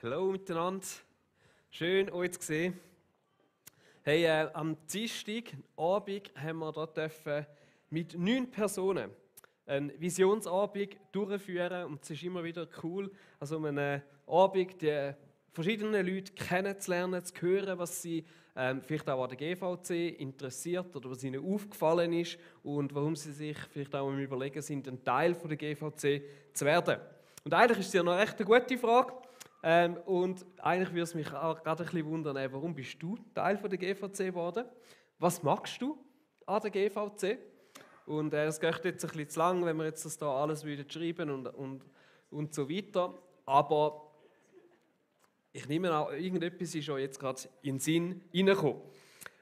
Hallo miteinander, schön euch zu sehen. Hey, am Dienstagabend haben wir dort mit 9 Personen einen Visionsabend durchführen und es ist immer wieder cool, also um einen Abend die verschiedenen Leute kennenzulernen, zu hören, was sie vielleicht auch an der GVC interessiert oder was ihnen aufgefallen ist und warum sie sich vielleicht auch am Überlegen sind, ein Teil von der GVC zu werden. Und eigentlich ist es ja noch echt eine gute Frage. Und eigentlich würde es mich auch gerade ein bisschen wundern, warum bist du Teil von der GVC geworden? Was magst du an der GVC? Und es geht jetzt ein bisschen zu lang, wenn wir jetzt das da alles wieder schreiben und so weiter. Aber ich nehme an, irgendetwas ist euch jetzt gerade in den Sinn hineingekommen.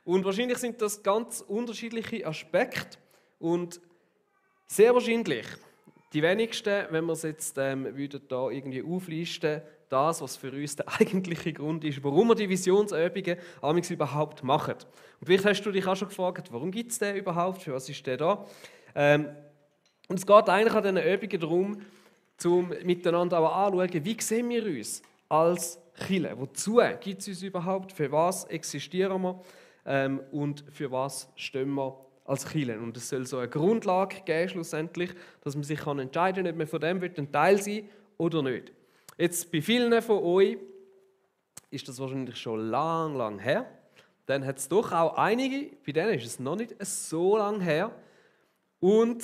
Und wahrscheinlich sind das ganz unterschiedliche Aspekte. Und sehr wahrscheinlich, die wenigsten, wenn wir es jetzt würden da irgendwie auflisten, das, was für uns der eigentliche Grund ist, warum wir die Visionsübungen amigs überhaupt machen. Und vielleicht hast du dich auch schon gefragt, warum gibt es den überhaupt, für was ist der da? Und es geht eigentlich an diesen Übungen darum, zum miteinander auch anzuschauen, wie sehen wir uns als Kirche? Wozu gibt es uns überhaupt? Für was existieren wir? Und für was stehen wir als Kirche? Und es soll so eine Grundlage geben, schlussendlich, dass man sich entscheiden kann, ob man von dem ein Teil sein will oder nicht. Jetzt bei vielen von euch ist das wahrscheinlich schon lang her. Dann hat es doch auch einige, bei denen ist es noch nicht so lang her. Und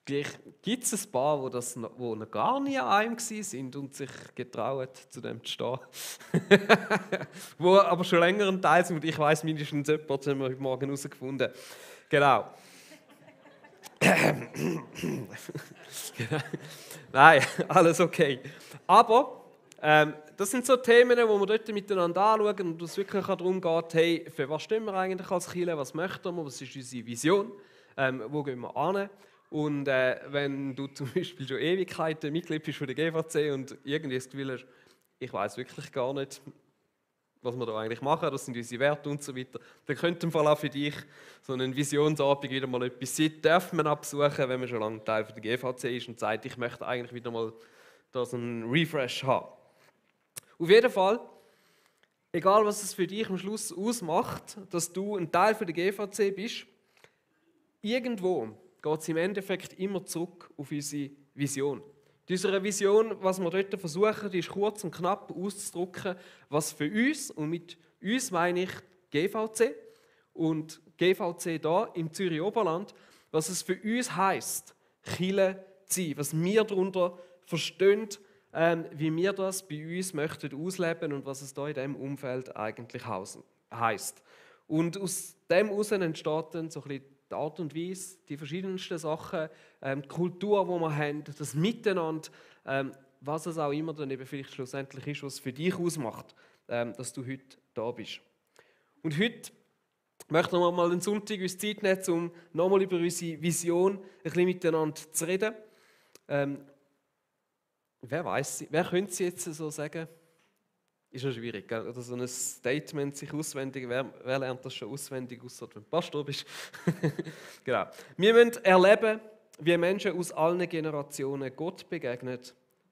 gleich gibt es ein paar, die noch gar nie an einem waren und sich getrauen, zu dem zu stehen. Die aber schon länger ein Teil sind und ich weiss mindestens etwas, das haben wir heute Morgen herausgefunden. Genau. Nein, alles okay. Aber das sind so Themen, die wir dort miteinander anschauen und es wirklich darum geht, hey, für was stehen wir eigentlich als Kirche, was möchten wir, was ist unsere Vision, wo gehen wir hin? Und wenn du zum Beispiel schon Ewigkeiten Mitglied bist von der GVC und irgendwie das Gefühl hast, ich weiß wirklich gar nicht, was wir da eigentlich machen, das sind unsere Werte und so weiter, dann könnte im Fall auch für dich so einen Visionsabend wieder mal etwas sein, darf man absuchen, wenn man schon lange Teil von der GVC ist und sagt, ich möchte eigentlich wieder mal da so einen Refresh haben. Auf jeden Fall, egal was es für dich am Schluss ausmacht, dass du ein Teil von der GVC bist, irgendwo geht es im Endeffekt immer zurück auf unsere Vision. Unsere Vision, was wir dort versuchen, die ist kurz und knapp auszudrücken, was für uns, und mit uns meine ich GVC und GVC da im Zürich Oberland, was es für uns heisst, Kirche zu sein, was wir darunter verstehen, wie wir das bei uns möchten ausleben und was es da in diesem Umfeld eigentlich heisst. Und aus dem heraus entsteht dann so ein bisschen die Art und Weise, die verschiedensten Sachen, die Kultur, die wir haben, das Miteinander, was es auch immer dann eben vielleicht schlussendlich ist, was es für dich ausmacht, dass du heute da bist. Und heute möchten wir mal einen Sonntag uns Zeit nehmen, um nochmal über unsere Vision ein bisschen miteinander zu reden. Wer weiß, wer könnte es jetzt so sagen? Ist ja schwierig, gell? Oder so ein Statement sich auswendig, wer lernt das schon auswendig, außer wenn du Pastor bist? Genau. Wir müssen erleben, wie Menschen aus allen Generationen Gott begegnen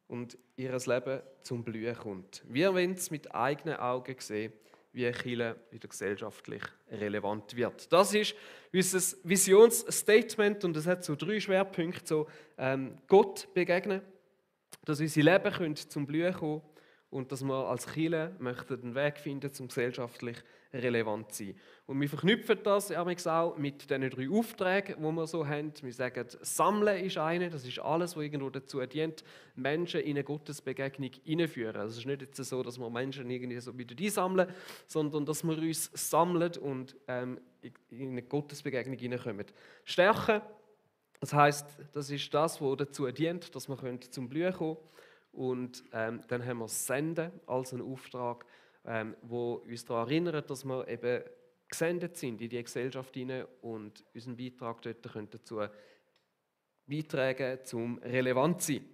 und ihr Leben zum Blühen kommt. Wir wollen es mit eigenen Augen sehen, wie Kirche wieder gesellschaftlich relevant wird. Das ist unser Visionsstatement und es hat so 3 Schwerpunkte, so Gott begegnen, dass unsere Leben zum Blühen kommen und dass wir als Kirche einen Weg finden, um gesellschaftlich relevant zu sein. Und wir verknüpfen das auch mit diesen 3 Aufträgen, die wir so haben. Wir sagen, Sammeln ist eine, das ist alles, was irgendwo dazu dient, Menschen in eine Gottesbegegnung hineinführen. Also es ist nicht jetzt so, dass wir Menschen irgendwie so wieder einsammeln, sondern dass wir uns sammeln und in eine Gottesbegegnung hineinkommen. Stärken, das heisst, das ist das, was dazu dient, dass wir zum Blühen kommen können. Und dann haben wir das Senden als einen Auftrag, wo uns daran erinnert, dass wir eben gesendet sind in die Gesellschaft hinein und unseren Beitrag dort dazu beitragen, zum relevant zu sein.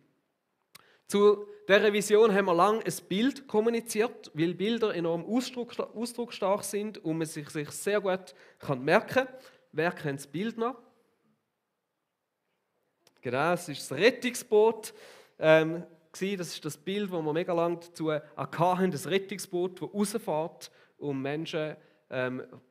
Zu dieser Vision haben wir lange ein Bild kommuniziert, weil Bilder enorm ausdrucksstark sind und man sich sehr gut merken kann. Wer kennt das Bild noch? Genau, es ist das Rettungsboot. Das ist das Bild, das wir mega lang dazu hatten, das Rettungsboot, das rausfährt, um Menschen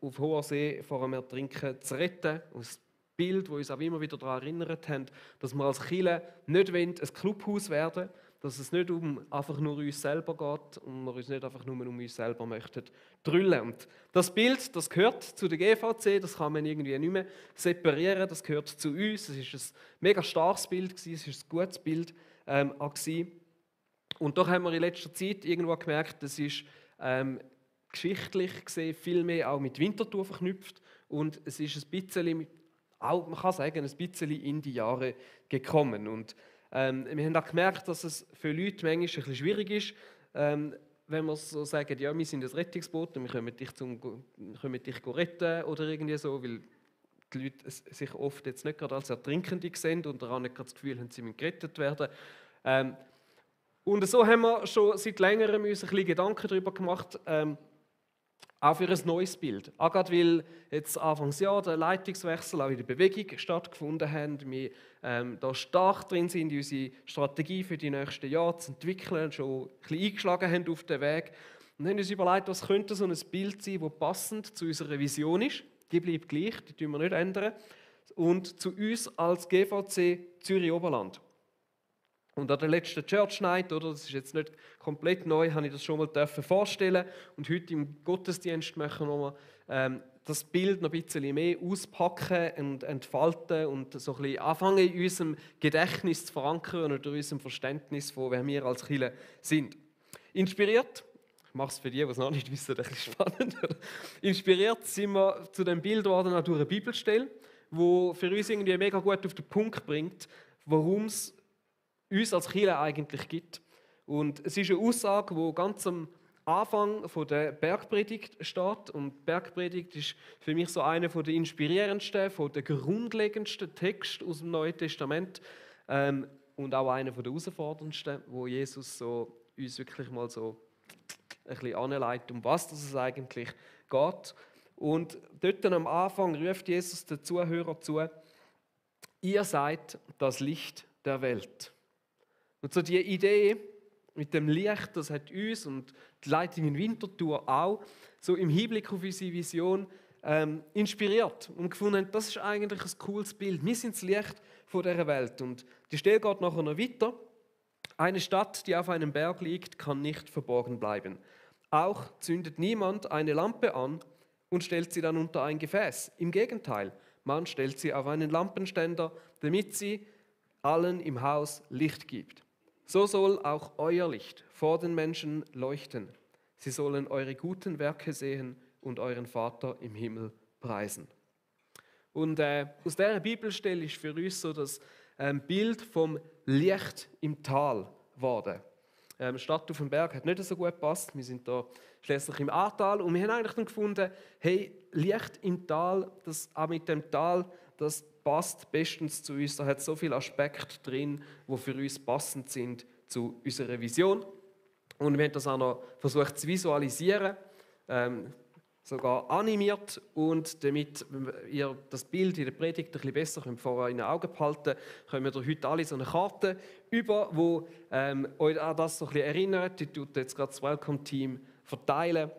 auf hoher See vor dem Ertrinken zu retten. Und das Bild, das uns auch immer wieder daran erinnert hat, dass wir als Kirche nicht ein Clubhaus werden wollen, dass es nicht einfach nur um uns selber geht und wir uns nicht einfach nur um uns selber möchten drüllen. Und das Bild, das gehört zu der GVC, das kann man irgendwie nicht mehr separieren, das gehört zu uns. Es war ein mega starkes Bild, es war ein gutes Bild. Und doch haben wir in letzter Zeit irgendwo gemerkt, das ist geschichtlich gesehen viel mehr auch mit Winterthur verknüpft und es ist ein bisschen, auch, man kann sagen, ein bisschen in die Jahre gekommen. Und wir haben auch gemerkt, dass es für Leute manchmal ein bisschen schwierig ist, wenn wir so sagen, ja, wir sind ein Rettungsboot und wir können dich retten oder irgendwie so, weil die Leute sich oft jetzt nicht gerade als Ertrinkende sehen und daran nicht gerade das Gefühl haben, sie müssen gerettet werden. Und so haben wir schon seit längerem uns ein bisschen Gedanken darüber gemacht, auch für ein neues Bild. Auch gerade weil jetzt Anfangsjahr der Leitungswechsel auch in der Bewegung stattgefunden hat, wir da stark drin sind, unsere Strategie für die nächsten Jahre zu entwickeln, schon ein bisschen eingeschlagen haben auf den Weg. Und haben uns überlegt, was könnte so ein Bild sein, das passend zu unserer Vision ist. Die bleibt gleich, die tun wir nicht ändern. Und zu uns als GVC Zürich-Oberland. Und an der letzten Church Night, oder, das ist jetzt nicht komplett neu, habe ich das schon mal vorstellen. Und heute im Gottesdienst möchten wir das Bild noch ein bisschen mehr auspacken und entfalten und so ein bisschen anfangen, in unserem Gedächtnis zu verankern und in unserem Verständnis von, wer wir als Kirche sind. Inspiriert, ich mache es für die es noch nicht wissen, das ist spannend. Inspiriert sind wir zu dem Bild worden durch eine Bibelstelle, die für uns irgendwie mega gut auf den Punkt bringt, warum es uns als Kirche eigentlich gibt. Und es ist eine Aussage, die ganz am Anfang der Bergpredigt steht. Und die Bergpredigt ist für mich so einer der inspirierendsten, der grundlegendsten Texte aus dem Neuen Testament und auch einer der herausforderndsten, wo Jesus so uns wirklich mal so ein bisschen anleitet, um was es eigentlich geht. Und dort am Anfang ruft Jesus den Zuhörern zu: Ihr seid das Licht der Welt. Und so die Idee mit dem Licht, das hat uns und die Leitung in Winterthur auch so im Hinblick auf unsere Vision inspiriert und gefunden, das ist eigentlich ein cooles Bild. Wir sind das Licht von dieser Welt. Und die Stelle geht nachher noch weiter. Eine Stadt, die auf einem Berg liegt, kann nicht verborgen bleiben. Auch zündet niemand eine Lampe an und stellt sie dann unter ein Gefäß. Im Gegenteil, man stellt sie auf einen Lampenständer, damit sie allen im Haus Licht gibt. So soll auch euer Licht vor den Menschen leuchten. Sie sollen eure guten Werke sehen und euren Vater im Himmel preisen. Und aus dieser Bibelstelle ist für uns so das Bild vom Licht im Tal geworden. Stadt auf dem Berg hat nicht so gut gepasst. Wir sind da schließlich im Ahrtal und wir haben eigentlich dann gefunden, hey, Licht im Tal, das auch mit dem Tal, das passt bestens zu uns. Da hat so viele Aspekte drin, die für uns passend sind zu unserer Vision. Und wir haben das auch noch versucht zu visualisieren, sogar animiert. Und damit ihr das Bild in der Predigt ein bisschen besser vor euren Augen behalten könnt, können wir heute alle so eine Karte über, wo euch an das so ein bisschen erinnert. Die tut jetzt gerade das Welcome-Team verteilen.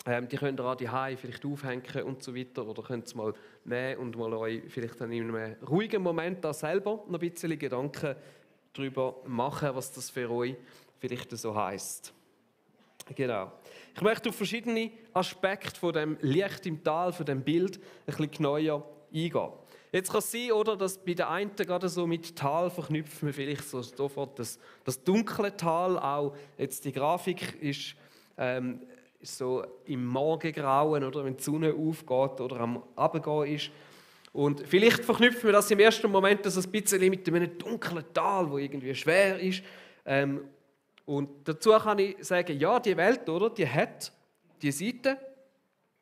Die könnt ihr an die Hause vielleicht aufhängen und so weiter, oder könnt es mal nehmen und mal euch vielleicht dann in einem ruhigen Moment da selber noch ein bisschen Gedanken darüber machen, was das für euch vielleicht so heisst. Genau. Ich möchte auf verschiedene Aspekte von dem Licht im Tal, von dem Bild, ein bisschen genauer eingehen. Jetzt kann es sein, oder, dass bei den einen gerade so mit Tal verknüpfen wir vielleicht so sofort das dunkle Tal. Auch jetzt die Grafik ist so im Morgengrauen, oder wenn die Sonne aufgeht oder am Abendgehen ist. Und vielleicht verknüpfen wir das im ersten Moment so ein bisschen mit einem dunklen Tal, wo irgendwie schwer ist. Und dazu kann ich sagen, ja, die Welt, oder, die hat die Seite.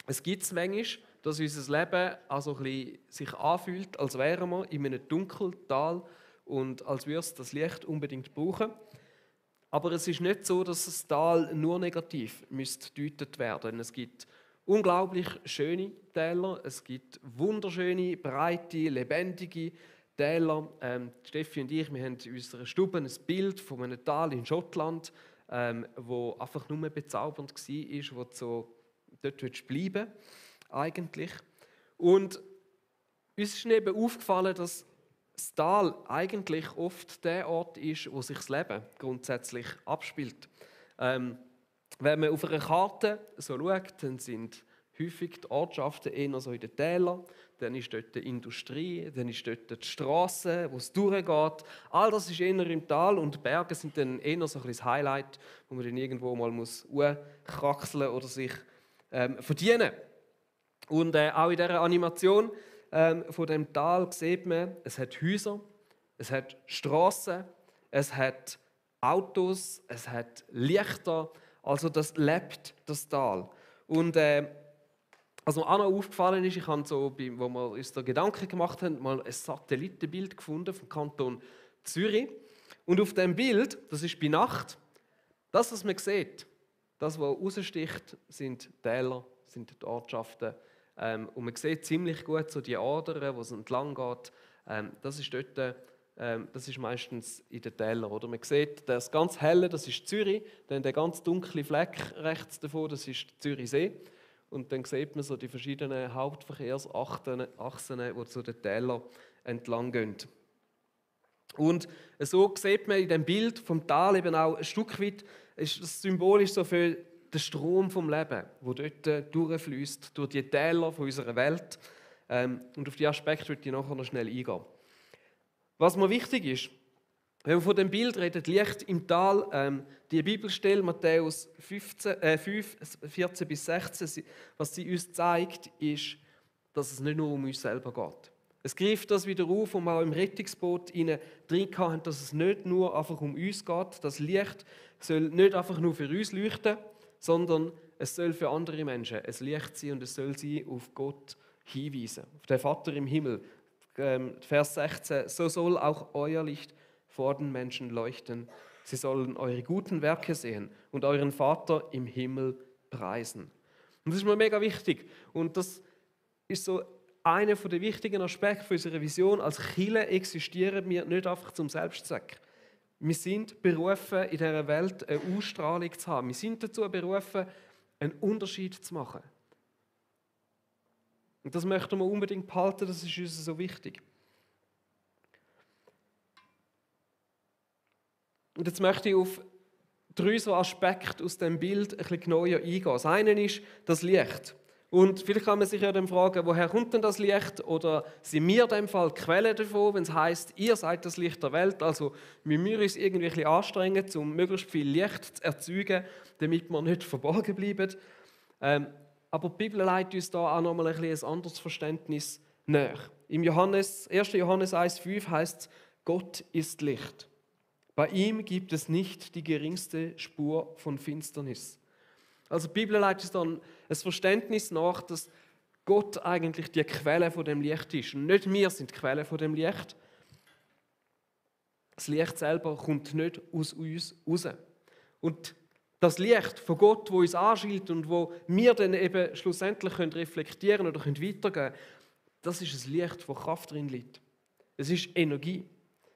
Es gibt es manchmal, dass unser Leben also ein bisschen sich anfühlt, als wären wir in einem dunklen Tal und als würde es das Licht unbedingt brauchen. Aber es ist nicht so, dass das Tal nur negativ gedeutet werden müsste. Es gibt unglaublich schöne Täler, es gibt wunderschöne, breite, lebendige Täler. Steffi und ich, wir haben in unserer Stube ein Bild von einem Tal in Schottland, wo einfach nur bezaubernd war, wo du so dort bleiben willst, eigentlich. Und uns ist eben aufgefallen, dass das Tal eigentlich oft der Ort ist, wo sich das Leben grundsätzlich abspielt. Wenn man auf einer Karte so schaut, dann sind häufig die Ortschaften eher so in den Tälern, dann ist dort die Industrie, dann ist dort die Straße, wo es durchgeht. All das ist eher im Tal und die Berge sind dann eher so ein bisschen das Highlight, wo man dann irgendwo mal hochkraxeln oder sich verdienen. Und auch in dieser Animation von dem Tal sieht man, es hat Häuser, es hat Straßen, es hat Autos, es hat Lichter. Also das lebt, das Tal. Und was mir auch noch aufgefallen ist, ich habe so, wo wir uns da Gedanken gemacht haben, mal ein Satellitenbild gefunden vom Kanton Zürich. Und auf dem Bild, das ist bei Nacht, das, was man sieht, das, was raussticht, sind Täler, sind die Ortschaften. Und man sieht ziemlich gut so die Adern, wo es entlang geht. Das ist dort, das ist meistens in den Tälern. Oder? Man sieht, das ganz helle, das ist Zürich, dann der ganz dunkle Fleck rechts davon, das ist der Zürichsee. Und dann sieht man so die verschiedenen Hauptverkehrsachsen, die zu den Tälern entlang gehen. Und so sieht man in dem Bild vom Tal eben auch ein Stück weit, ist das symbolisch so für den Strom vom Leben, der dort durchfließt, durch die Täler von unserer Welt. Und auf die Aspekte würde ich nachher noch schnell eingehen. Was mir wichtig ist, wenn wir von dem Bild reden, Licht im Tal, die Bibelstelle Matthäus 5, 14 bis 16, was sie uns zeigt, ist, dass es nicht nur um uns selber geht. Es greift das wieder auf, und wir auch im Rettungsboot drin haben, dass es nicht nur einfach um uns geht. Das Licht soll nicht einfach nur für uns leuchten, sondern es soll für andere Menschen ein Licht sein und es soll sie auf Gott hinweisen, auf den Vater im Himmel. Vers 16, so soll auch euer Licht vor den Menschen leuchten. Sie sollen eure guten Werke sehen und euren Vater im Himmel preisen. Und das ist mir mega wichtig. Und das ist so einer der wichtigen Aspekte unserer Vision. Als Kirche existieren wir nicht einfach zum Selbstzweck. Wir sind berufen, in dieser Welt eine Ausstrahlung zu haben. Wir sind dazu berufen, einen Unterschied zu machen. Und das möchten wir unbedingt behalten, das ist uns so wichtig. Und jetzt möchte ich auf 3 so Aspekte aus dem Bild ein bisschen genauer eingehen. Das eine ist das Licht. Und vielleicht kann man sich ja dann fragen, woher kommt denn das Licht? Oder sind wir in dem Fall die Quelle davon, wenn es heisst, ihr seid das Licht der Welt? Also wir müssen uns irgendwie ein bisschen anstrengen, um möglichst viel Licht zu erzeugen, damit wir nicht verborgen bleiben. Aber die Bibel leitet uns da auch nochmal ein anderes Verständnis näher. Im 1. Johannes 1,5 heißt es, Gott ist Licht. Bei ihm gibt es nicht die geringste Spur von Finsternis. Also die Bibel leitet uns dann ein Verständnis nach, dass Gott eigentlich die Quelle von dem Licht ist. Und nicht wir sind die Quelle von dem Licht. Das Licht selber kommt nicht aus uns raus. Und das Licht von Gott, das uns anschielt und wo wir dann eben schlussendlich reflektieren oder weitergeben können, das ist ein Licht, wo Kraft drin liegt. Es ist Energie.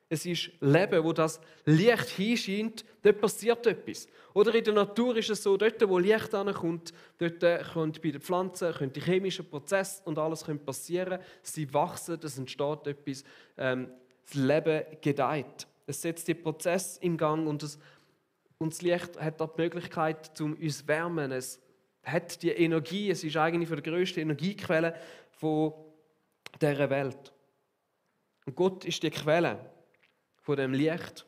Es ist Leben, wo das Licht hinscheint, dort passiert etwas. Oder in der Natur ist es so, dort wo Licht ankommt, dort können bei den Pflanzen die chemischen Prozesse und alles passieren. Sie wachsen, es entsteht etwas, das Leben gedeiht. Es setzt den Prozess in Gang und das Licht hat auch die Möglichkeit, uns zu wärmen. Es hat die Energie, es ist eigentlich die grösste Energiequelle dieser Welt. Und Gott ist die Quelle von dem Licht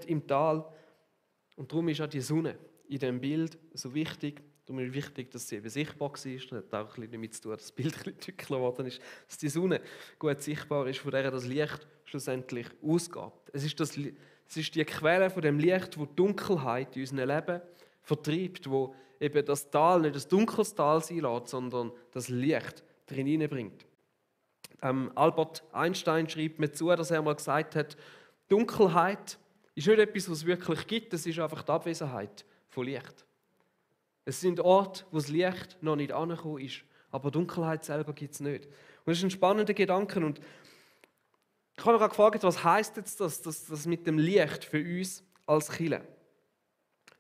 im Tal. Und darum ist auch die Sonne in diesem Bild so wichtig. Darum ist es wichtig, dass sie eben sichtbar war. Das hat auch ein bisschen damit zu tun, dass das Bild ein bisschen dunkler geworden ist. Dass die Sonne gut sichtbar ist, von der das Licht schlussendlich ausgeht. Es ist die Quelle von dem Licht, die Dunkelheit in unserem Leben vertreibt, wo eben das Tal nicht ein dunkles Tal sein lässt, sondern das Licht drin hineinbringt. Albert Einstein schreibt mir zu, dass er mal gesagt hat, Dunkelheit ist nicht etwas, was es wirklich gibt, es ist einfach die Abwesenheit von Licht. Es sind Orte, wo das Licht noch nicht angekommen ist, aber Dunkelheit selber gibt es nicht. Und das ist ein spannender Gedanke. Und Ich habe mich auch gefragt, was heisst jetzt das mit dem Licht für uns als Kirche?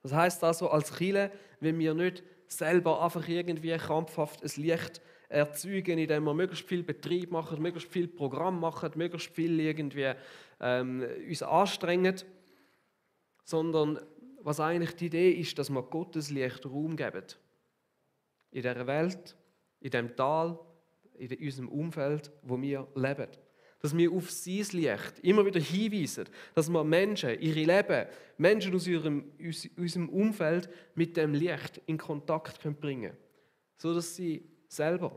Das heisst also, als Kirche, wenn wir nicht selber einfach irgendwie krampfhaft ein Licht erzeugen, indem wir möglichst viel Betrieb machen, möglichst viel Programm machen, möglichst viel irgendwie uns anstrengen, sondern was eigentlich die Idee ist, dass wir Gottes Licht Raum geben. In dieser Welt, in diesem Tal, in unserem Umfeld, wo wir leben. Dass wir auf sein Licht immer wieder hinweisen, dass wir Menschen, ihre Leben, Menschen aus unserem Umfeld mit dem Licht in Kontakt bringen können. Sodass sie selber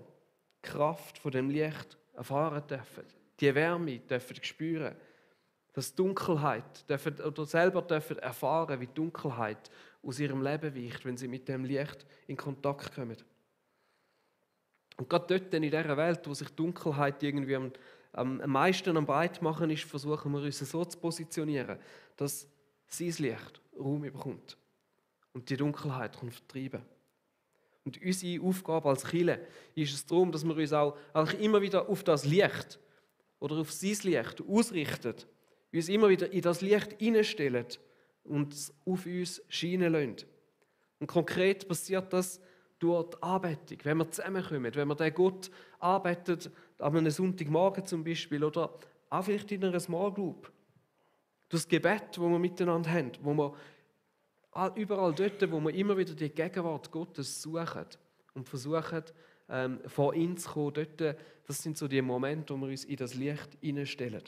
die Kraft von dem Licht erfahren dürfen, die Wärme dürfen spüren, dass Dunkelheit oder selber dürfen erfahren, wie Dunkelheit aus ihrem Leben weicht, wenn sie mit dem Licht in Kontakt kommen. Und gerade dort in dieser Welt, wo sich Dunkelheit irgendwie am meisten am breit machen ist, versuchen wir uns so zu positionieren, dass sein Licht Raum bekommt und die Dunkelheit vertreiben kann. Und unsere Aufgabe als Kirche ist es darum, dass wir uns auch immer wieder auf das Licht oder auf sein Licht ausrichten, uns immer wieder in das Licht hineinstellen und es auf uns scheinen lassen. Und konkret passiert das durch die Anbetung, wenn wir zusammenkommen, wenn wir den Gott arbeitet, an einem Sonntagmorgen zum Beispiel oder auch vielleicht in einer Small Group. Durch das Gebet, das wir miteinander haben, wo wir überall dort, wo wir immer wieder die Gegenwart Gottes suchen und versuchen, vor ihn zu kommen, dort, das sind so die Momente, wo wir uns in das Licht hineinstellen.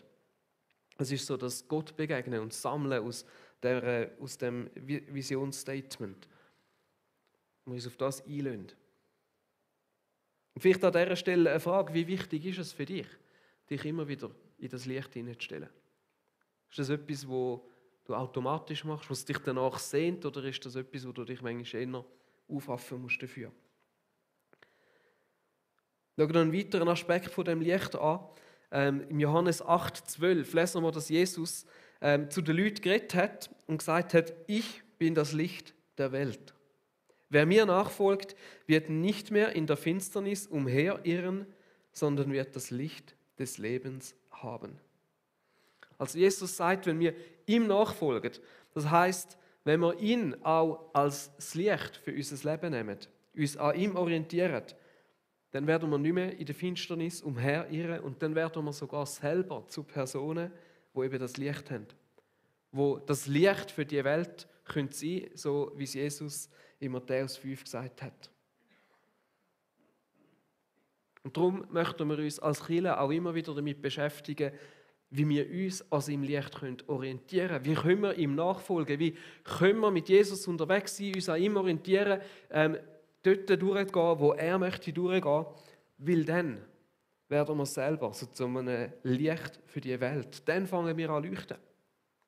Es ist so, dass Gott begegnen und sammeln aus dem Visionsstatement. Wir uns auf das einlassen. Und vielleicht an dieser Stelle eine Frage, wie wichtig ist es für dich, dich immer wieder in das Licht hineinzustellen? Ist das etwas, was du automatisch machst, was dich danach sehnt, oder ist das etwas, wo du dich manchmal eher aufraffen musst dafür? Schauen wir einen weiteren Aspekt von dem Licht an. Im Johannes 8,12 lesen wir, dass Jesus zu den Leuten geredet hat und gesagt hat, ich bin das Licht der Welt. Wer mir nachfolgt, wird nicht mehr in der Finsternis umherirren, sondern wird das Licht des Lebens haben. Also Jesus sagt, wenn wir ihm nachfolgen, das heißt, wenn wir ihn auch als das Licht für unser Leben nehmen, uns an ihm orientieren, dann werden wir nicht mehr in der Finsternis umherirren und dann werden wir sogar selber zu Personen, die eben das Licht haben. Wo das Licht für die Welt sein können, so wie es Jesus in Matthäus 5 gesagt hat. Und darum möchten wir uns als Kirche auch immer wieder damit beschäftigen, wie wir uns an seinem Licht orientieren können. Wie können wir ihm nachfolgen? Wie können wir mit Jesus unterwegs sein, uns an ihm orientieren, dort durchgehen, wo er möchte durchgehen, weil dann werden wir selber so zu einem Licht für die Welt. Dann fangen wir an zu leuchten.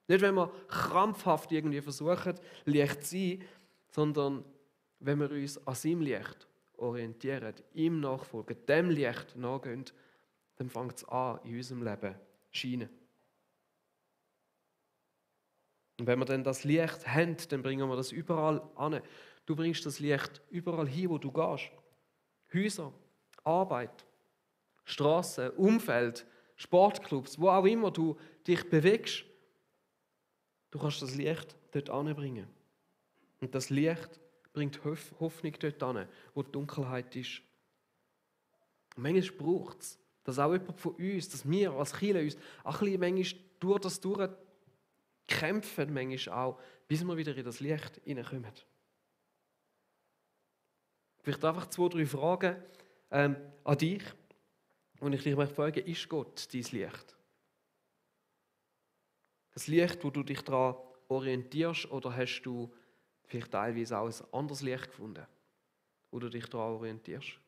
Nicht, wenn wir krampfhaft irgendwie versuchen, Licht zu sein, sondern wenn wir uns an seinem Licht orientieren, ihm nachfolgen, dem Licht nachgehen, dann fängt es an, in unserem Leben zu scheinen. Und wenn wir dann das Licht haben, dann bringen wir das überall an. Du bringst das Licht überall hin, wo du gehst. Häuser, Arbeit, Straßen, Umfeld, Sportclubs, wo auch immer du dich bewegst. Du kannst das Licht dort anbringen. Und das Licht bringt Hoffnung dort an, wo die Dunkelheit ist. Und manchmal braucht es, dass auch jemand von uns, dass wir als Kirche uns auch ein bisschen manchmal durch das kämpfen, manchmal auch, bis wir wieder in das Licht hineinkommen. Vielleicht einfach 2, 3 Fragen an dich. Und ich dich frage, ist Gott dein Licht? Das Licht, wo du dich daran orientierst, oder hast du vielleicht teilweise auch ein anderes Licht gefunden, wo du dich daran orientierst?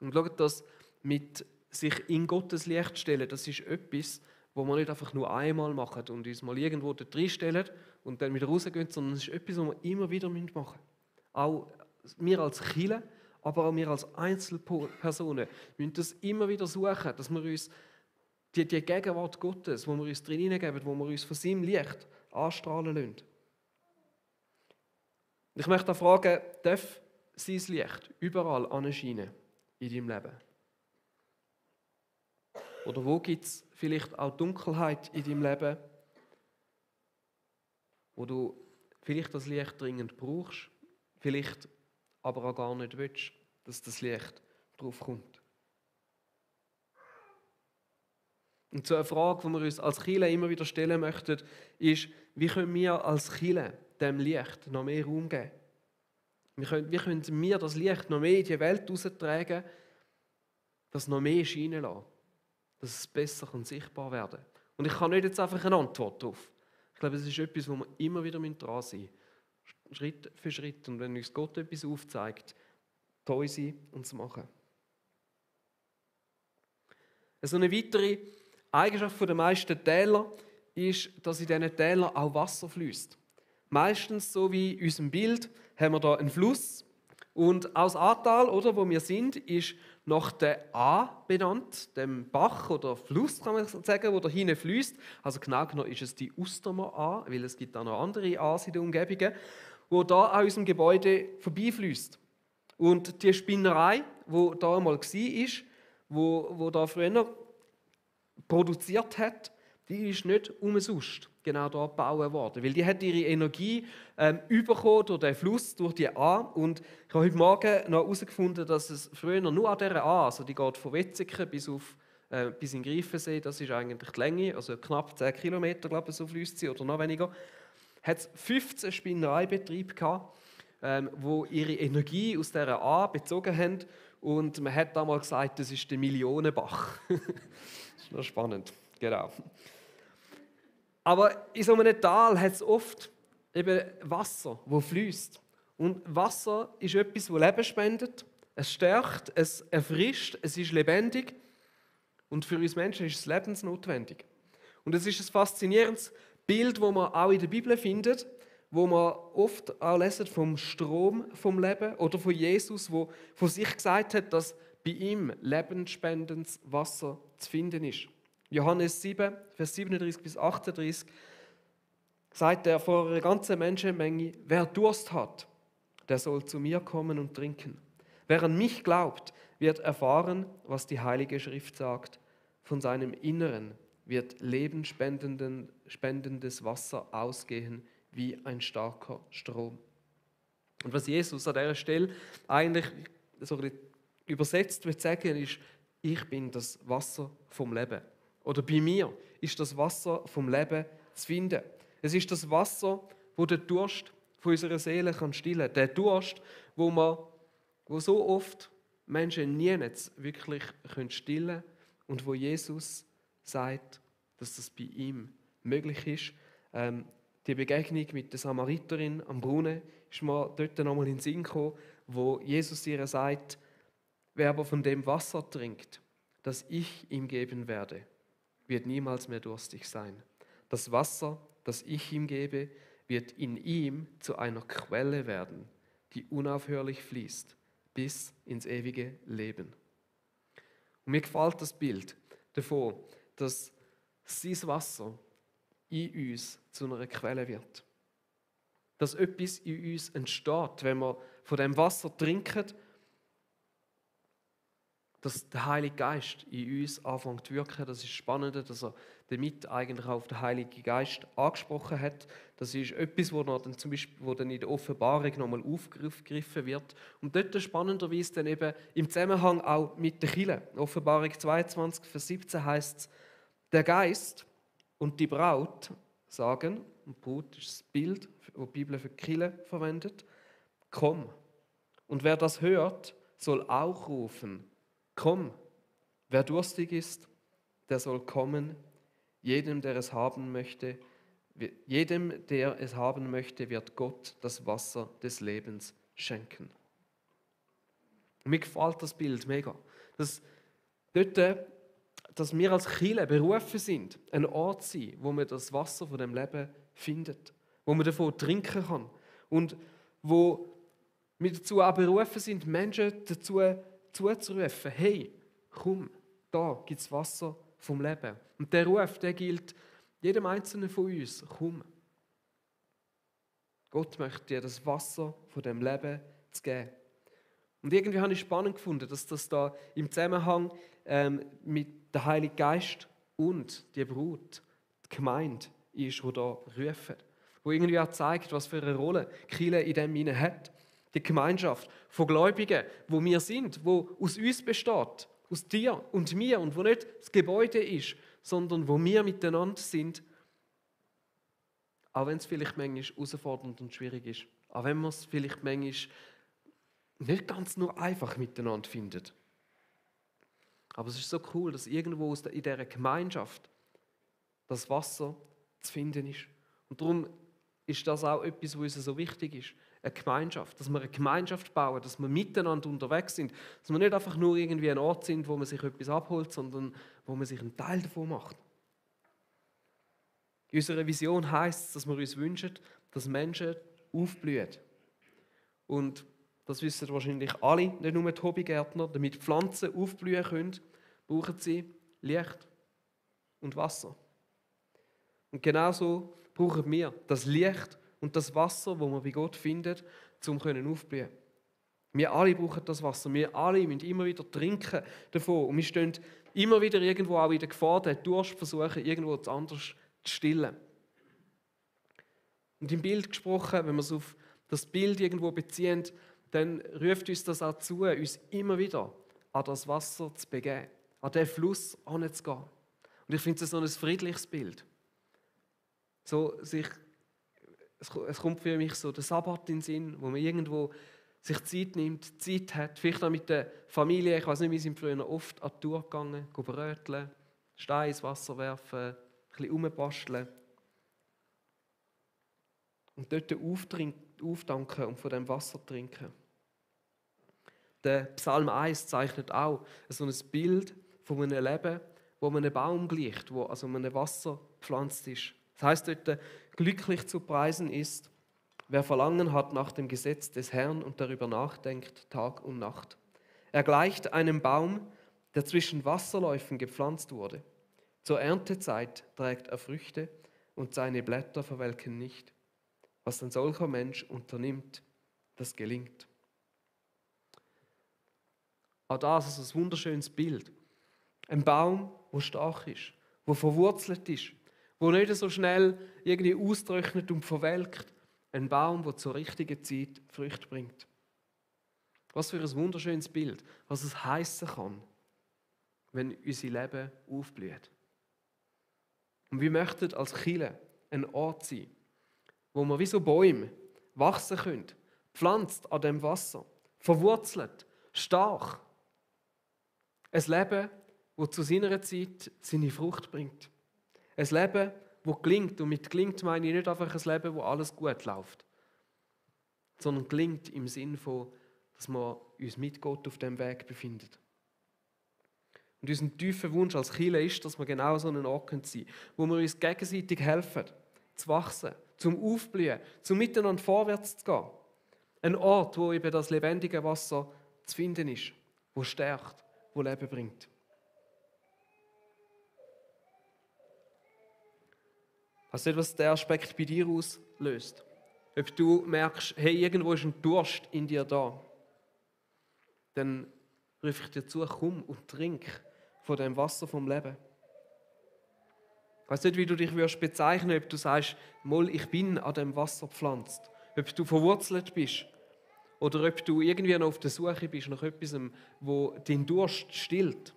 Und schaut, das mit sich in Gottes Licht stellen, das ist etwas, wo wir nicht einfach nur einmal machen und uns mal irgendwo dort reinstellen und dann wieder rausgehen, sondern es ist etwas, was wir immer wieder machen müssen. Auch wir als Kirche, aber auch wir als Einzelpersonen müssen das immer wieder suchen, dass wir uns die Gegenwart Gottes, wo wir uns drin hineingeben, wo wir uns von seinem Licht anstrahlen lassen. Ich möchte auch fragen, darf sein Licht überall anscheinen in deinem Leben? Oder wo gibt es vielleicht auch Dunkelheit in deinem Leben, wo du vielleicht das Licht dringend brauchst, vielleicht aber auch gar nicht willst, dass das Licht drauf kommt. Und so eine Frage, die wir uns als Kirche immer wieder stellen möchten, ist, wie können wir als Kirche dem Licht noch mehr Raum geben? Wie können wir das Licht noch mehr in die Welt heraustragen, das noch mehr scheinen lassen, dass es besser und sichtbar werden kann? Und ich kann nicht jetzt einfach eine Antwort darauf. Ich glaube, es ist etwas, wo wir immer wieder dran sein müssen. Schritt für Schritt. Und wenn uns Gott etwas aufzeigt, treu sein und es machen. So eine weitere Eigenschaft der meisten Täler ist, dass in diesen Tälern auch Wasser fließt. Meistens, so wie in unserem Bild, haben wir hier einen Fluss. Und auch das Ahrtal, oder, wo wir sind, ist nach der A benannt, dem Bach oder Fluss, kann man sagen, wo da hinten fließt. Also genau genommen ist es die Ustermer A, weil es gibt auch noch andere A's in den Umgebungen, wo da an unserem Gebäude vorbeifließt. Und die Spinnerei, wo da mal war, wo da früher produziert hat, die ist nicht umsonst genau da gebaut worden. Weil die hat ihre Energie bekommen durch den Fluss, durch die A. Und ich habe heute Morgen noch herausgefunden, dass es früher nur an dieser A, also die geht von Wetzikon bis in Greifensee, das ist eigentlich die Länge, also knapp 10 Kilometer, glaube ich, so fließt sie, oder noch weniger, hat es 15 Spinnereibetriebe gehabt, die ihre Energie aus dieser A bezogen haben. Und man hat damals gesagt, das ist der Millionenbach. Das ist noch spannend, genau. Aber in so einem Tal hat es oft eben Wasser, das fließt. Und Wasser ist etwas, das Leben spendet. Es stärkt, es erfrischt, es ist lebendig. Und für uns Menschen ist es lebensnotwendig. Und es ist ein faszinierendes Bild, das man auch in der Bibel findet, wo man oft auch lesen vom Strom vom Leben oder von Jesus, wo von sich gesagt hat, dass bei ihm lebensspendendes Wasser zu finden ist. Johannes 7, Vers 37 bis 38 sagt er vor einer ganzen Menschenmenge: Wer Durst hat, der soll zu mir kommen und trinken. Wer an mich glaubt, wird erfahren, was die Heilige Schrift sagt. Von seinem Inneren wird lebensspendendes Wasser ausgehen wie ein starker Strom. Und was Jesus an dieser Stelle eigentlich so übersetzt will sagen, ist: Ich bin das Wasser vom Leben. Oder bei mir ist das Wasser vom Leben zu finden. Es ist das Wasser, wo der Durst von unserer Seele stillen kann. Der Durst, wo so oft Menschen nie wirklich stillen können und wo Jesus sagt, dass das bei ihm möglich ist. Die Begegnung mit der Samariterin am Brunnen ist mir dort nochmal in den Sinn gekommen, wo Jesus ihr sagt: Wer aber von dem Wasser trinkt, das ich ihm geben werde, wird niemals mehr durstig sein. Das Wasser, das ich ihm gebe, wird in ihm zu einer Quelle werden, die unaufhörlich fließt, bis ins ewige Leben. Und mir gefällt das Bild davon, dass sein Wasser in uns zu einer Quelle wird. Dass etwas in uns entsteht, wenn wir von dem Wasser trinken, dass der Heilige Geist in uns anfängt zu wirken. Das ist spannend, dass er damit eigentlich auch auf den Heiligen Geist angesprochen hat. Das ist etwas, wo dann in der Offenbarung nochmal aufgegriffen wird. Und dort spannenderweise dann eben im Zusammenhang auch mit der Kirche. Offenbarung 22, Vers 17 heißt es: Der Geist und die Braut sagen, und Braut ist das Bild, das die Bibel für die Kirche verwendet: Komm. Und wer das hört, soll auch rufen: Komm. Wer durstig ist, der soll kommen. Jedem, der es haben möchte, wird Gott das Wasser des Lebens schenken. Und mir gefällt das Bild mega. Dass wir als Kirche berufen sind, ein Ort zu sein, wo man das Wasser von dem Leben findet, wo man davon trinken kann und wo wir dazu auch berufen sind, Menschen dazu zuzurufen: Hey, komm, da gibt es Wasser vom Leben. Und der Ruf, der gilt jedem Einzelnen von uns: Komm. Gott möchte dir das Wasser von dem Leben zu geben. Und irgendwie habe ich spannend gefunden, dass das da im Zusammenhang mit der Heilige Geist und die Brut, die Gemeinde ist, die da rufen. Wo irgendwie auch zeigt, was für eine Rolle die Kirche in dem hinein hat. Die Gemeinschaft von Gläubigen, wo wir sind, wo aus uns besteht, aus dir und mir und wo nicht das Gebäude ist, sondern wo wir miteinander sind, auch wenn es vielleicht manchmal herausfordernd und schwierig ist, auch wenn man es vielleicht manchmal nicht ganz nur einfach miteinander findet. Aber es ist so cool, dass irgendwo in dieser Gemeinschaft das Wasser zu finden ist. Und darum ist das auch etwas, was uns so wichtig ist. Eine Gemeinschaft. Dass wir eine Gemeinschaft bauen, dass wir miteinander unterwegs sind. Dass wir nicht einfach nur irgendwie ein Ort sind, wo man sich etwas abholt, sondern wo man sich einen Teil davon macht. In unserer Vision heisst es, dass wir uns wünschen, dass Menschen aufblühen. Und das wissen wahrscheinlich alle, nicht nur die Hobbygärtner. Damit Pflanzen aufblühen können, brauchen sie Licht und Wasser. Und genauso brauchen wir das Licht und das Wasser, das wir bei Gott finden, um aufblühen. Wir alle brauchen das Wasser. Wir alle müssen immer wieder trinken davon. Und wir stehen immer wieder irgendwo auch in der Gefahr, den Durst versuchen, irgendwo anders zu stillen. Und im Bild gesprochen, wenn wir es auf das Bild irgendwo beziehen, dann ruft uns das auch zu, uns immer wieder an das Wasser zu begeben, an den Fluss hinzugehen. Und ich finde es so ein friedliches Bild. Es kommt für mich so der Sabbat in den Sinn, wo man irgendwo sich Zeit nimmt, Zeit hat, vielleicht auch mit der Familie. Ich weiß nicht, wir sind früher oft an die Tour gegangen, bröteln, Steine ins Wasser werfen, ein bisschen rumbasteln. Und dort auftanken und von dem Wasser trinken. Der Psalm 1 zeichnet auch so ein Bild von einem Leben, wo man einem Baum gleicht, wo also einem Wasser gepflanzt ist. Das heisst dort, glücklich zu preisen ist, wer Verlangen hat nach dem Gesetz des Herrn und darüber nachdenkt, Tag und Nacht. Er gleicht einem Baum, der zwischen Wasserläufen gepflanzt wurde. Zur Erntezeit trägt er Früchte und seine Blätter verwelken nicht. Was ein solcher Mensch unternimmt, das gelingt. Auch das ist ein wunderschönes Bild. Ein Baum, der stark ist, der verwurzelt ist, der nicht so schnell irgendwie austrocknet und verwelkt. Ein Baum, der zur richtigen Zeit Früchte bringt. Was für ein wunderschönes Bild, was es heissen kann, wenn unser Leben aufblüht. Und wir möchten als Kirche ein Ort sein, wo wir wie so Bäume wachsen können, pflanzt an dem Wasser, verwurzelt, stark. Ein Leben, das zu seiner Zeit seine Frucht bringt. Ein Leben, das gelingt. Und mit gelingt meine ich nicht einfach ein Leben, wo alles gut läuft, sondern gelingt im Sinn von, dass wir uns mit Gott auf dem Weg befinden. Und unser tiefer Wunsch als Kirche ist, dass wir genau so einen Ort sein können, wo wir uns gegenseitig helfen, zu wachsen, zum Aufblühen, zum Miteinander vorwärts zu gehen. Ein Ort, wo eben das lebendige Wasser zu finden ist, wo stärkt, wo Leben bringt. Also nicht, was der Aspekt bei dir auslöst. Ob du merkst, hey, irgendwo ist ein Durst in dir da, dann rufe ich dir zu, komm und trink von dem Wasser vom Leben. Ich weiss nicht, wie du dich bezeichnen würdest, ob du sagst, mal, ich bin an dem Wasser gepflanzt. Ob du verwurzelt bist oder ob du irgendwie noch auf der Suche bist nach etwas, wo deinen Durst stillt.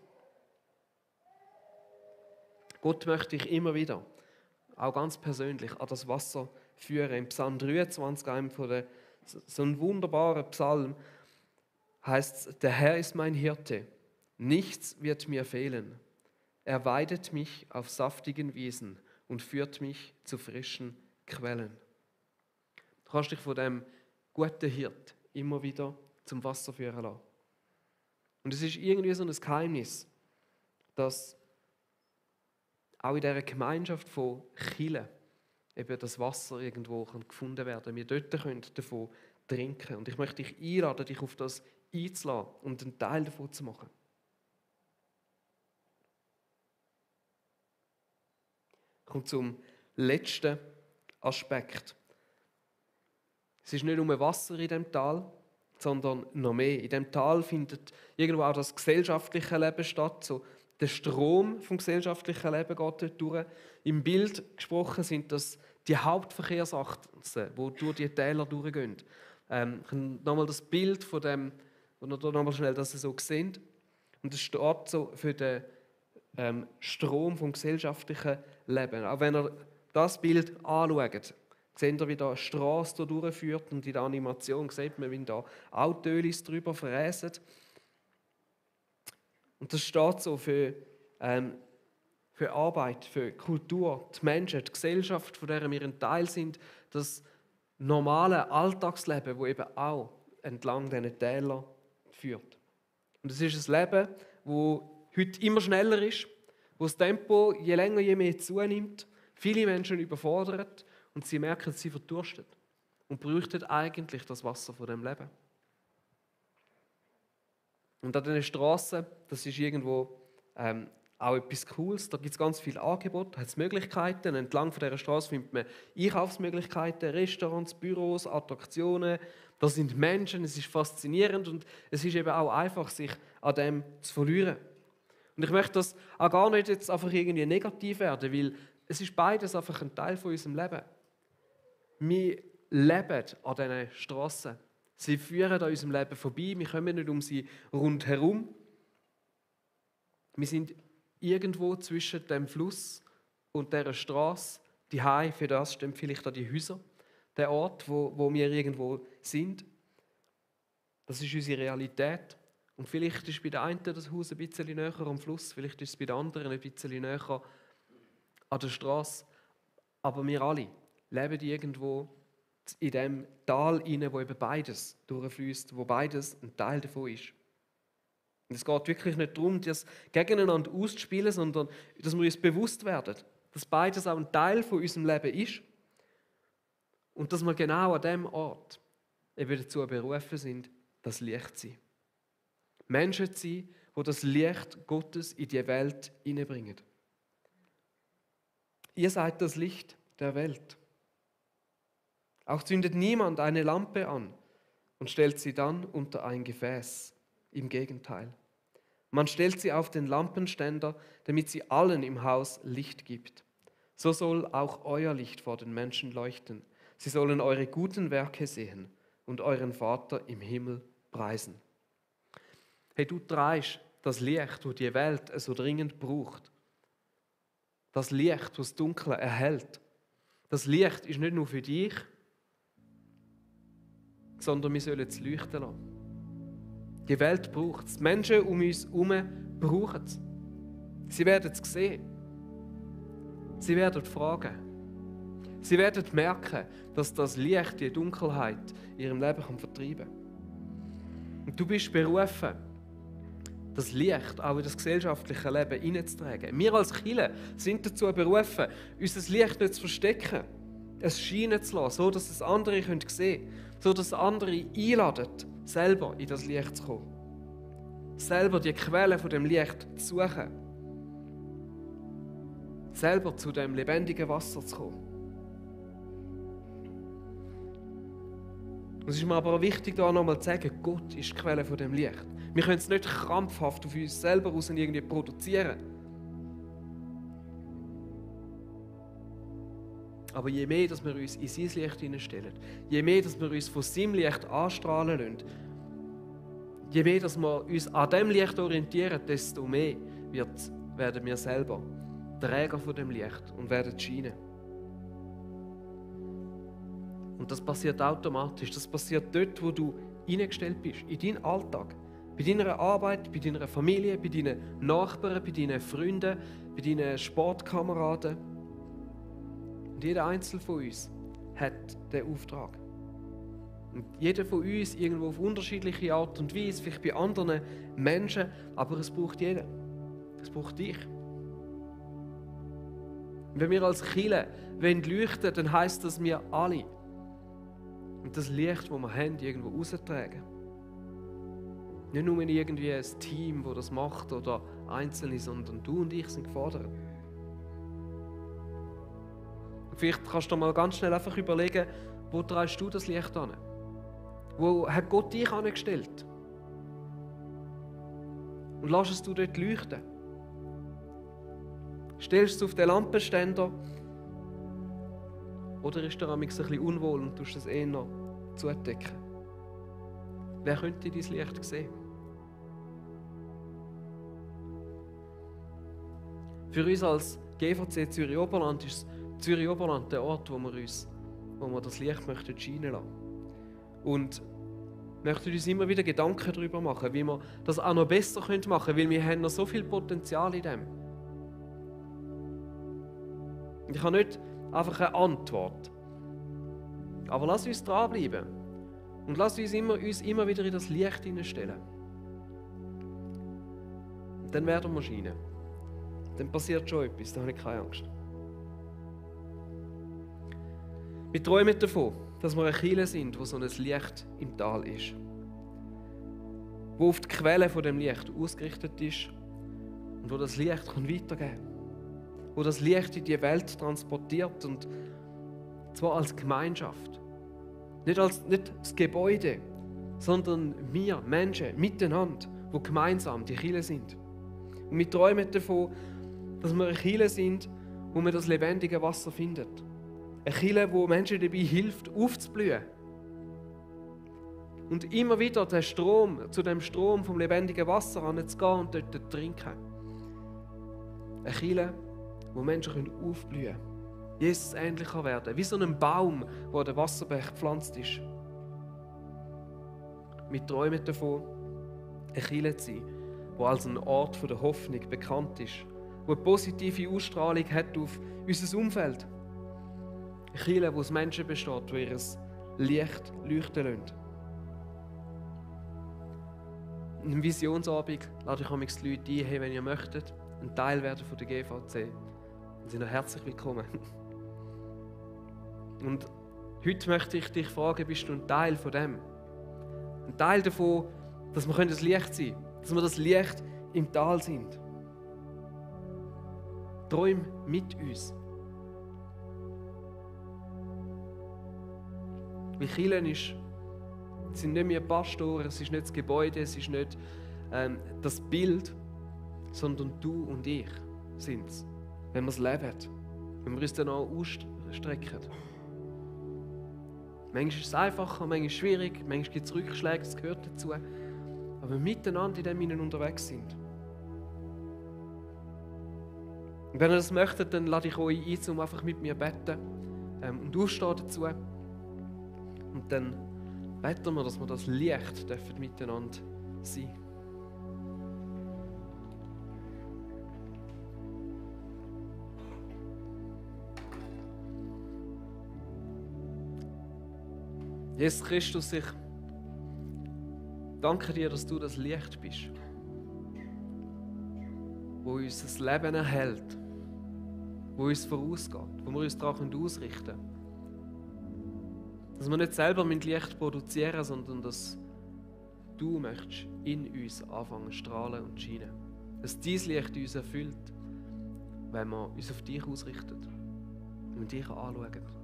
Gott möchte dich immer wieder, auch ganz persönlich, an das Wasser führen. Im Psalm 23, einem so ein wunderbarer Psalm, heißt es, der Herr ist mein Hirte, nichts wird mir fehlen. Er weidet mich auf saftigen Wiesen und führt mich zu frischen Quellen. Du kannst dich von dem guten Hirt immer wieder zum Wasser führen lassen. Und es ist irgendwie so ein Geheimnis, dass auch in dieser Gemeinschaft von Kirchen eben das Wasser irgendwo gefunden werden kann. Wir dort können davon trinken. Und ich möchte dich einladen, dich auf das einzulassen und einen Teil davon zu machen. Ich komme zum letzten Aspekt. Es ist nicht nur Wasser in diesem Tal, sondern noch mehr. In diesem Tal findet irgendwo auch das gesellschaftliche Leben statt, so Der Strom vom gesellschaftlichen Leben geht dort durch. Im Bild gesprochen sind das die Hauptverkehrsachsen, die durch die Täler durchgehen. Nochmal das Bild von dem, und nochmal schnell, dass ihr so seht. Und das steht so für den Strom vom gesellschaftlichen Leben. Auch wenn ihr das Bild anschaut, seht ihr, wie da eine Straße durchführt und in der Animation sieht man, wie da Autos drüber fräsen. Und das steht so für Arbeit, für Kultur, die Menschen, die Gesellschaft, von der wir ein Teil sind, das normale Alltagsleben, das eben auch entlang diesen Tälern führt. Und es ist ein Leben, das heute immer schneller ist, wo das Tempo je länger, je mehr zunimmt, viele Menschen überfordert und sie merken, sie verdurstet und bräuchten eigentlich das Wasser von dem Leben. Und an diesen Strassen, das ist irgendwo auch etwas Cooles. Da gibt es ganz viele Angebote, da hat es Möglichkeiten. Entlang von dieser Straße findet man Einkaufsmöglichkeiten, Restaurants, Büros, Attraktionen. Da sind Menschen, es ist faszinierend und es ist eben auch einfach, sich an dem zu verlieren. Und ich möchte das auch gar nicht jetzt einfach irgendwie negativ werden, weil es ist beides einfach ein Teil von unserem Leben. Wir leben an diesen Strassen. Sie führen an unserem Leben vorbei, wir kommen nicht um sie rundherum. Wir sind irgendwo zwischen dem Fluss und dieser Straße, die Hai, für das stimmt vielleicht an die Häuser, der Ort, wo wir irgendwo sind. Das ist unsere Realität. Und vielleicht ist bei der einen das Haus ein bisschen näher am Fluss, vielleicht ist es bei der anderen ein bisschen näher an der Straße. Aber wir alle leben irgendwo in dem Tal hinein, wo eben beides durchfließt, wo beides ein Teil davon ist. Und es geht wirklich nicht darum, das gegeneinander auszuspielen, sondern dass wir uns bewusst werden, dass beides auch ein Teil von unserem Leben ist und dass wir genau an dem Ort eben dazu berufen sind, das Licht zu sein. Menschen zu sein, die das Licht Gottes in die Welt hineinbringen. Ihr seid das Licht der Welt. Auch zündet niemand eine Lampe an und stellt sie dann unter ein Gefäß. Im Gegenteil. Man stellt sie auf den Lampenständer, damit sie allen im Haus Licht gibt. So soll auch euer Licht vor den Menschen leuchten. Sie sollen eure guten Werke sehen und euren Vater im Himmel preisen. Hey, du trägst das Licht, das die Welt so dringend braucht. Das Licht, das das Dunkle erhält. Das Licht ist nicht nur für dich, sondern wir sollen es leuchten lassen. Die Welt braucht es. Die Menschen um uns herum brauchen es. Sie werden es sehen. Sie werden fragen. Sie werden merken, dass das Licht die Dunkelheit in ihrem Leben vertreiben kann. Und du bist berufen, das Licht auch in das gesellschaftliche Leben hineinzutragen. Wir als Kirche sind dazu berufen, unser Licht nicht zu verstecken, es scheinen zu lassen, so dass es andere sehen können, so dass andere einladen, selber in das Licht zu kommen. Selber die Quelle von dem Licht zu suchen. Selber zu dem lebendigen Wasser zu kommen. Es ist mir aber auch wichtig, da nochmal zu sagen, Gott ist die Quelle von dem Licht. Wir können es nicht krampfhaft auf uns selber raus irgendwie produzieren. Aber je mehr, dass wir uns in sein Licht hineinstellen, je mehr, dass wir uns von seinem Licht anstrahlen lassen, je mehr, dass wir uns an dem Licht orientieren, desto mehr werden wir selber Träger von dem Licht und werden scheinen. Und das passiert automatisch. Das passiert dort, wo du hineingestellt bist, in deinen Alltag. Bei deiner Arbeit, bei deiner Familie, bei deinen Nachbarn, bei deinen Freunden, bei deinen Sportkameraden. Und jeder Einzelne von uns hat diesen Auftrag. Und jeder von uns irgendwo auf unterschiedliche Art und Weise, vielleicht bei anderen Menschen, aber es braucht jeden. Es braucht dich. Und wenn wir als Kirche leuchten wollen, dann heisst das, wir alle und das Licht, das wir haben, irgendwo raustragen. Nicht nur irgendwie ein Team, das das macht oder Einzelne, sondern du und ich sind gefordert. Vielleicht kannst du mal ganz schnell einfach überlegen, wo trägst du das Licht an? Wo hat Gott dich angestellt? Und lass es du dort leuchten. Stellst du es auf den Lampenständer? Oder ist dir manchmal ein bisschen unwohl und tust es eher noch zudecken? Wer könnte dein Licht sehen? Für uns als GVC Zürich Oberland ist Zürich Oberland der Ort, wo wir das Licht möchten scheinen lassen. Und möchten uns immer wieder Gedanken darüber machen, wie wir das auch noch besser machen können, weil wir haben noch so viel Potenzial in dem. Und ich habe nicht einfach eine Antwort. Aber lass uns dranbleiben. Und lass uns immer wieder in das Licht hineinstellen. Und dann werden wir scheinen. Dann passiert schon etwas, da habe ich keine Angst. Wir träumen davon, dass wir eine Kirche sind, wo so ein Licht im Tal ist. Wo auf die Quelle von dem Licht ausgerichtet ist und wo das Licht weitergeben kann. Wo das Licht in die Welt transportiert und zwar als Gemeinschaft. Nicht das Gebäude, sondern wir Menschen miteinander, die gemeinsam die Kirche sind. Und wir träumen davon, dass wir eine Kirche sind, wo man das lebendige Wasser findet. Eine Kirche, wo Menschen dabei hilft, aufzublühen. Und immer wieder zu dem Strom vom lebendigen Wasser anzugehen und dort zu trinken. Eine Kirche, wo Menschen aufblühen können. Jesus ähnlicher werden, wie so ein Baum, der an den Wasserberg gepflanzt ist. Wir träumen davon, eine Kirche zu sein, die als ein Ort der Hoffnung bekannt ist, die eine positive Ausstrahlung hat auf unser Umfeld. Eine Kirche, die aus Menschen besteht, die ihr Licht leuchten lassen. In einem Visionsabend lade ich die Leute ein, hey, wenn ihr möchtet, ein Teil werden von der GVC. Sie sind herzlich willkommen. Und heute möchte ich dich fragen, bist du ein Teil von dem? Ein Teil davon, dass wir das Licht sein können, dass wir das Licht im Tal sind. Träum mit uns. Weil Kirche sind nicht mehr Pastoren, es ist nicht das Gebäude, es ist nicht das Bild, sondern du und ich sind es. Wenn wir es leben, wenn wir uns dann auch ausstrecken. Manchmal ist es einfacher, manchmal ist es schwierig, manchmal gibt es Rückschläge, das gehört dazu. Aber miteinander in dem Innen unterwegs sind. Und wenn ihr das möchtet, dann lade ich euch ein, um einfach mit mir zu beten und aufstehen dazu. Und dann beten wir, dass wir das Licht miteinander sein dürfen. Jesus Christus, ich danke dir, dass du das Licht bist, wo uns das Leben erhält, wo uns vorausgeht, wo wir uns daran ausrichten können. Dass wir nicht selber mit Licht produzieren, sondern dass du möchtest in uns anfangen strahlen und scheinen. Dass dein Licht uns erfüllt, wenn wir uns auf dich ausrichten und dich anschauen.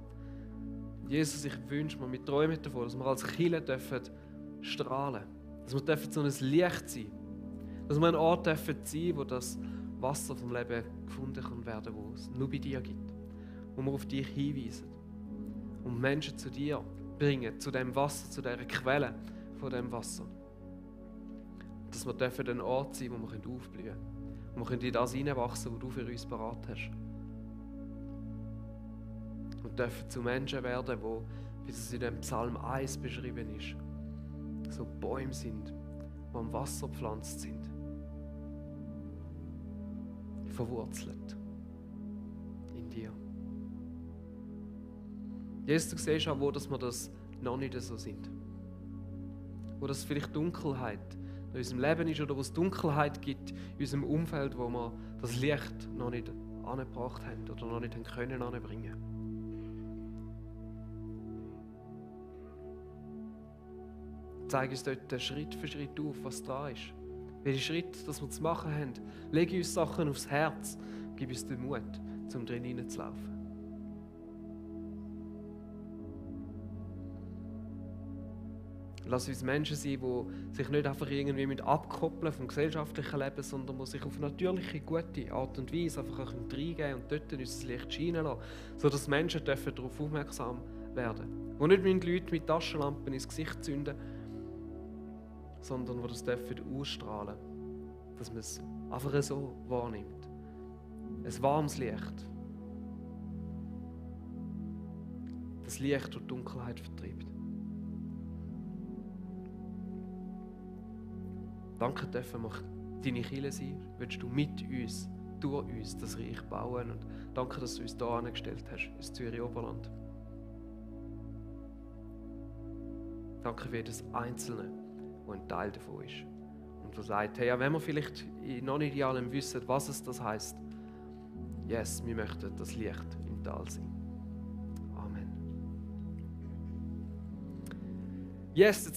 Jesus, ich wünsche mir, wir träumen davon, dass wir als Kirche strahlen dürfen. Dass wir so ein Licht sein dürfen. Dass wir ein Ort sein dürfen, wo das Wasser vom Leben gefunden kann werden, wo es nur bei dir gibt. Wo wir auf dich hinweisen. Und Menschen zu dir bringen, zu dem Wasser, zu dieser Quelle von dem Wasser. Dass wir ein Ort sein dürfen, wo wir aufblühen können. Wo wir in das hineinwachsen, was du für uns parat hast. Und dürfen zu Menschen werden, wie es in dem Psalm 1 beschrieben ist, so Bäume sind, die am Wasser gepflanzt sind. Verwurzelt in dir. Jesus, du siehst auch, dass wir das noch nicht so sind. Wo das vielleicht Dunkelheit in unserem Leben ist oder wo es Dunkelheit gibt in unserem Umfeld, wo wir das Licht noch nicht angebracht haben oder noch nicht können anbringen. Zeig uns dort Schritt für Schritt auf, was da ist. Welche Schritte dass wir zu machen haben. Leg uns Sachen aufs Herz. Gib uns den Mut, um drin hineinzulaufen. Lass uns Menschen sein, die sich nicht einfach irgendwie abkoppeln vom gesellschaftlichen Leben, sondern die sich auf natürliche, gute Art und Weise einfach reingeben und dort unser Licht scheinen lassen, sodass Menschen darauf aufmerksam werden. Wo nicht Leute mit Taschenlampen ins Gesicht zünden, sondern die das ausstrahlen dürfen, dass man es einfach so wahrnimmt. Ein warmes Licht. Das Licht, das die Dunkelheit vertreibt. Danke dürfen wir deine Kirche sein. Willst du mit uns, durch uns das Reich bauen? Und danke, dass du uns hier angestellt hast, ins Zürich Oberland. Danke für jedes Einzelne, der ein Teil davon ist. Und der sagt, hey, ja, wenn wir vielleicht noch nicht in allem wissen, was es das heisst, yes, wir möchten das Licht im Tal sein. Amen. Yes,